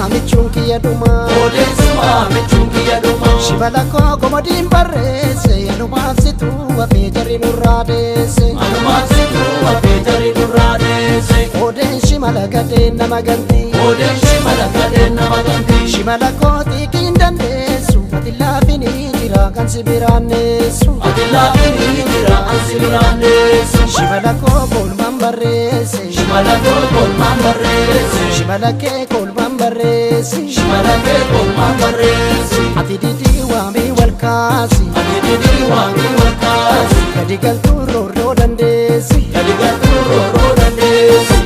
michuun kiyya dhumaa. Odeessumaa michuun kiyya dhumaa. Shimala koo komodiin barreesse, anumaan situu hafee jarri nurraa deesse. Anumaan situu hafee jarri nurraa deesse. Odeen shimala gadeen nama ganti. Odeen shimala gadeen nama ganti. Shimala koo xiiqiin dandeessu, ati laafinii jira kan si biraan neessu. Ati laafinii jira kan si biraan neessu. Shimala koo kolmaan barreesse. Shimala koo kolmaan barreesse. Shimala kee kolmaan barreesse. Shimala kee kolmaan barreesse. Ati didii waamii wal kaasi. Ati didii waamii wal kaasi. Gadi galtuu roorroo dandeessi. Gadi galtuu roorroo dandeessi.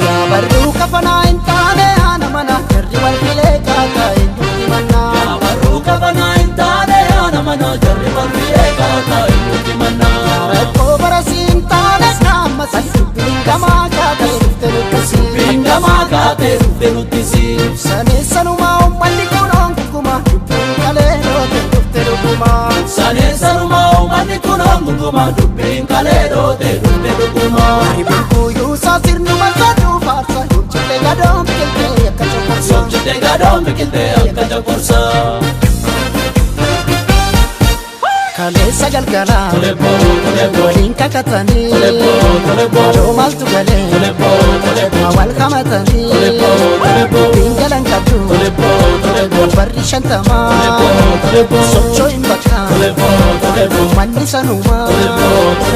Yaa barruu kafanaa hin taane haana mana, jarri wal filee kaataa eenyutti mannaa. Yaa barruu kafanaa hin taane haana mana, jarri wal filee kaataa eenyutti mannaa. Rakkoo barasii hin taane kaammasii, dubbiin gamaa kaatee dhufte nuttisi. Dubbiin gamaa kaatee dhufte nuttisi. Saneessanumaa uummanni kunoon gunguma, dubbiin kalee dhoote dhufte dhugumaa. Saneessanumaa uummanni kunoon gunguma, dubbiin kalee dhoote dhufte dhugumaa. Ribuun kuyyuusaa sirnuma saduu faarsa, yoomchillee gadoon biqiltee akka coqorsa. Yoomchillee gadoon biqiltee akka coqorsa. Kaleessa galgalaa Tole boo, tole boo. Waliin kakatanii, Tole boo, tole boo. Joo maaltu galee, Tole boo, tole boo. Wal qabatanii, Tole boo, tole boo. Dubbiin galan qabdu, Tole boo, tole boo. Barri 50, Tole boo, tole boo. Sochoo hin bakka, Tole boo, tole boo. Manni sanumaa. Tole boo, tole.